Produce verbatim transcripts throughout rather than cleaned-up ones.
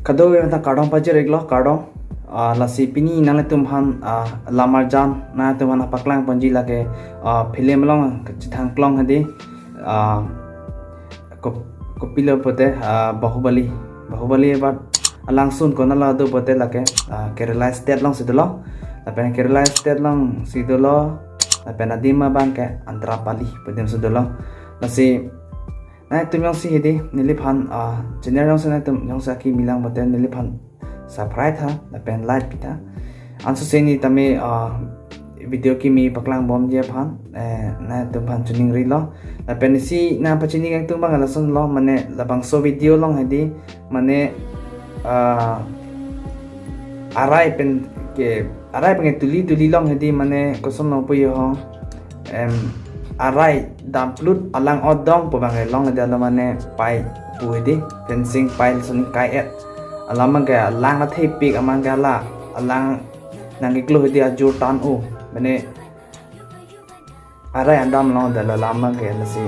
Kadokave aphanta kardom pajir-iklo, kardom. Ah, lasi pini nanglitum aphan, ah, lam arjan, nanglitum aphan paklang ponji lake, ah, film along chethang klong hedi, ah, kop-, kopilo pulote, ah, Bahubali. Bahubali abat alangsun konatlo do pulote lake, ah, Kerala state alongsi dolo. Lapen Kerala state alongsi dolo. Lapen adim abang ke Atrapalli pu adim si dolo. Lasi nanglitum jongsi hedi neliphan, ah, channel jongsi nanglitum jongsi akimi lang pulote neliphan subscribe tha, lapen like pitha. Ansose neli tame, ah, video kimi paklang bomji aphan, eh, nanglitum aphan chiningrilo. Lapen isi nangpachini kangtung abang lasonlo, mane labangso video along hedi, mane, ah, arai pen ke, arai pen ke tuli tuli along hedi, mane kosonlo puyo ho, em, arai damplut alang odong pu abang long hedi, alo mane pai pu hedi, fencing pai soni kai-et. Alam abang ke alang athepik, amang ke hala alang nangkiklo hedi ajur tan-o. Mane arai andam along hedi, alo alam abang ke lasi,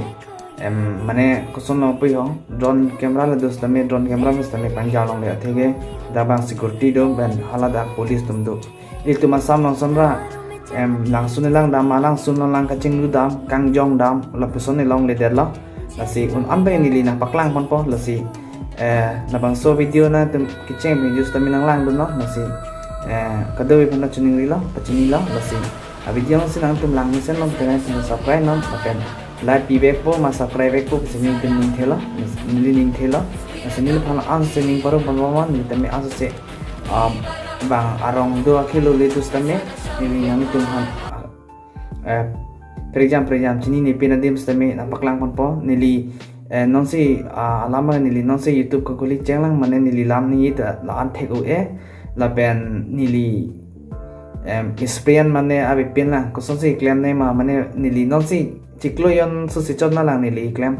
em, mane kosonlo puyo ho, drone camera le do sitame, drone camera me sitame pangja longle, atheke dak abang security do, pen hala dak police atum do. Ilitum Assam along sonra, em, langsun elang dam, alangsun along lang kachinglu dam, kangjong dam, lapuson elongledetlo. Lasi un-an pen neli nangpaklang ponpo, lasi, eh, labangso video nangtum kecheng video sitame nanglangdunnon, lasi, eh, kadokave aphanta chiningrilo, pachinilo, lasi. A video si nangtum langmesen long pulote nanglitum subscribe non, lapen like pivekpo, ma subscribe vekpo pusi nelitum ningthelo, neli ningthelo. Lasi neliphan ansose ning parong pon bomnon, neli tame ansose, ah, bang arong do akhelo le do sitame, neli nanglitum aphan, eh, pherejam pherejam chinine pen adim sitame nangpaklang ponpo. Neli, eh, nonsi, ah, alam abang neli nonsi YouTube kakuli chenglang, mane neli lam ningje ta la-an thek-o-e, lapen neli, em, experience mane avepin lang, kosonsi klemnema, mane neli nonsi chiklo jon sose chot nanglang neli klem.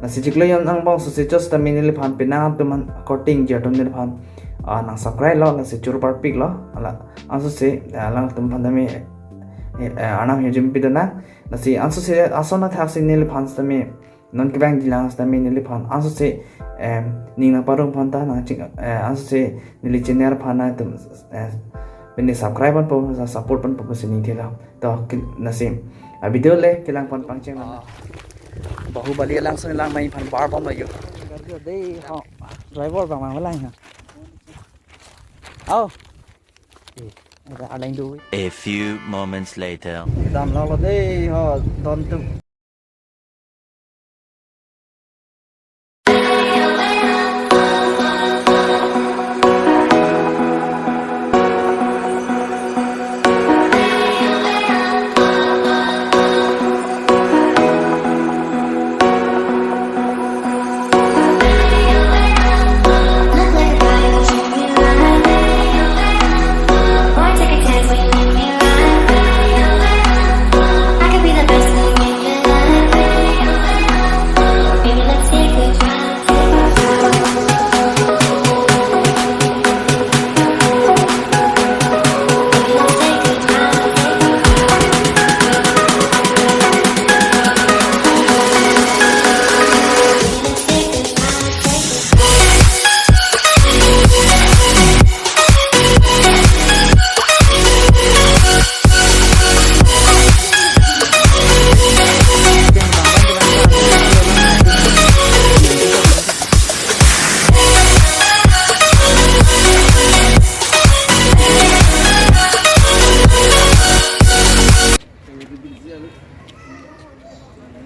Lasi chiklo jon angbong sose chot sitame neliphan penang atum aphan korte ingjir atum neliphan, ah, nang subscribe lo, lasi churu parpiklo, hala ansose, ah, alangtum aphan tame, eh, eh, arnam hirjume pidun nang. Lasi ansose ason athaksi neliphan sitame, non kevangji lang sitame neliphan ansose, em, ning nangparong aphanta nangching, eh, ansose neli channel aphan nangtum, eh, pini subscribe ponpo, sa support ponpo pusi ningthelo. To, ke-, lasi a video le kelang pon pangcheng nang. Bahubali alangsun lang mai aphan bar bomlo yo. Dei ho, driver abang mang lang ha. Au. Eh, ada, ada yang dui. A few moments later. Damlo lo dei ho, don tu.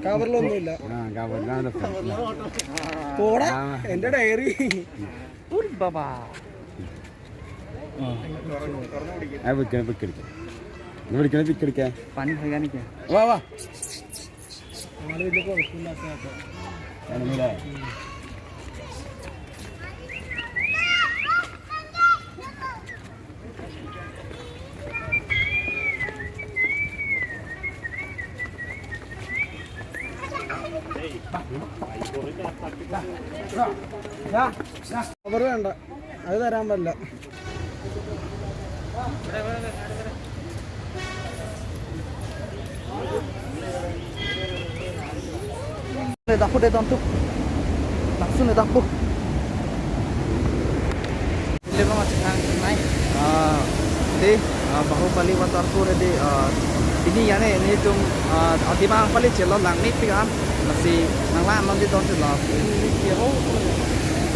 കവറിലൊന്നുമില്ല. ആ, കവറിലാണ്. പോടാ, ആ. എന്റെ ഡയറി. ഒരു ബാബാ. ആ, വിളിക്കണേ, വിളിക്കണേ. ഇത് വിളിക്കണേ, വിളിക്കണേ. पानी भरेगा नहीं क्या? വാ, വാ. ആള് വലിയ കുഴപ്പമില്ലാത്ത ആളാ. ആണല്ലേ? കവർ വേണ്ട, അത് തരാൻ പറ്റില്ല. Dapur deh, tontu. Langsung deh, dapur. Lo ma chethang nai. Ah, de, ah, Bahubali waterfall de, ah, pini ya ne, netum, ah, athema nangpale chelo, langmepik an. Lasi nanglang non di don chelo.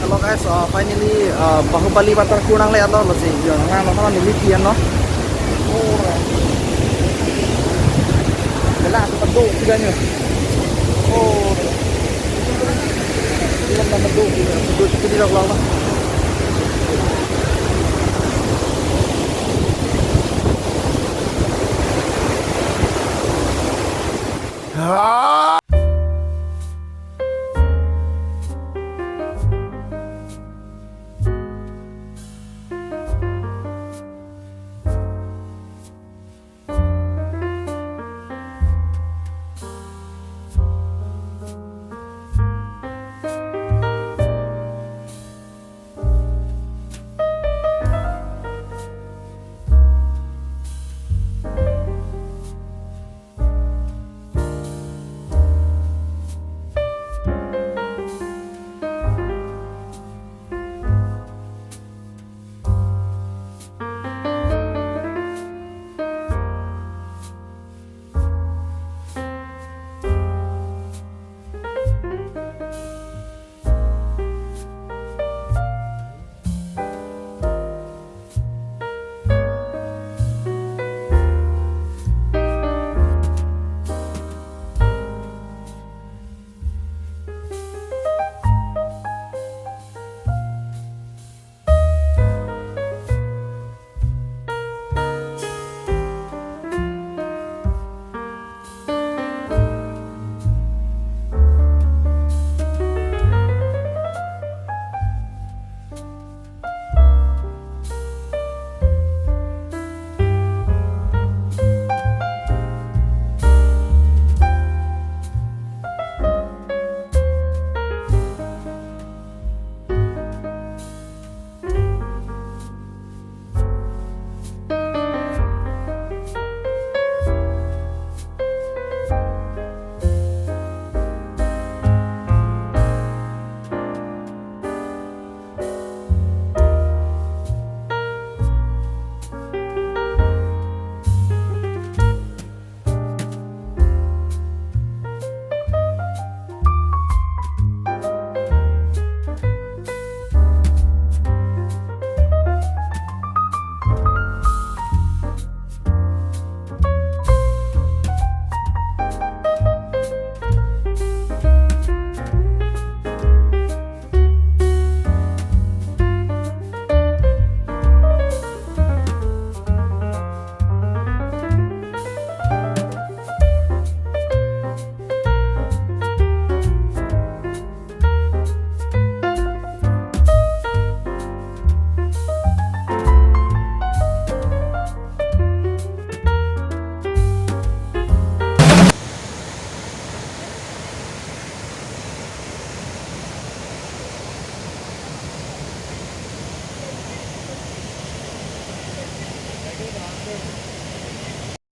Hello guys, ah, finally, ah, Bahubali waterfall nangle-etlo, lasi yo nanglang non neli pi an no. Oh. Bela, tu padu tiga nyo. Oh. Tiga nama tu, tu, tu, tu, tu, tu, tu.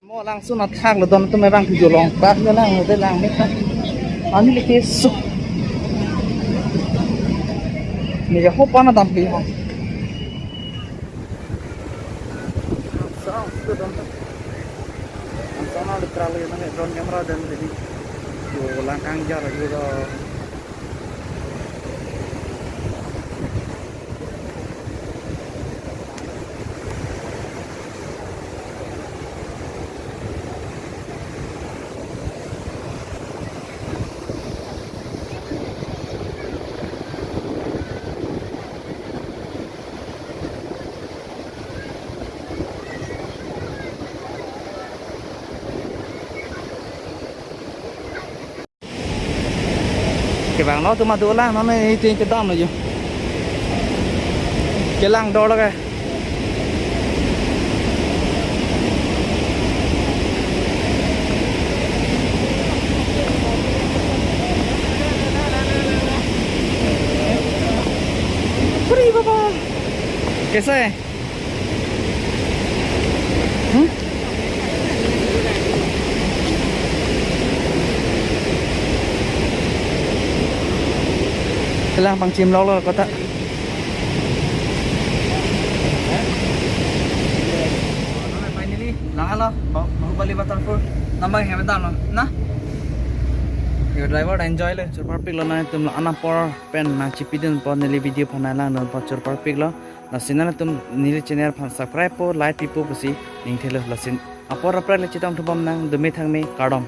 Mo langsun athak lo don atum abang kejolong pak lo lang lo de langme pak. Ani leke su. Ne ya hopa na dampi ho. Langsung su don. Langsung na literal lo na drone camera dan jadi. Yo langkang jar yo. Kevang lo tu ma dolang non ne, itu yang kedam lo yo. Kelang dor lo ke. Puri baba. Kaise? Hmm? Kelang pangchim lok lo kota. Batarpur nambang hem damlo na. Yo, driver enjoy le. Chorparpiklo, nangtum la anapor pen nangchipidunpo, neli video aphan nanglangdunpo, chorparpiklo. Lasi nangtum neli channel aphan subscribe po, like pipo pusi ning thelo. Lasi apor apor le chetongthu bomnang, dome thangme, kardom.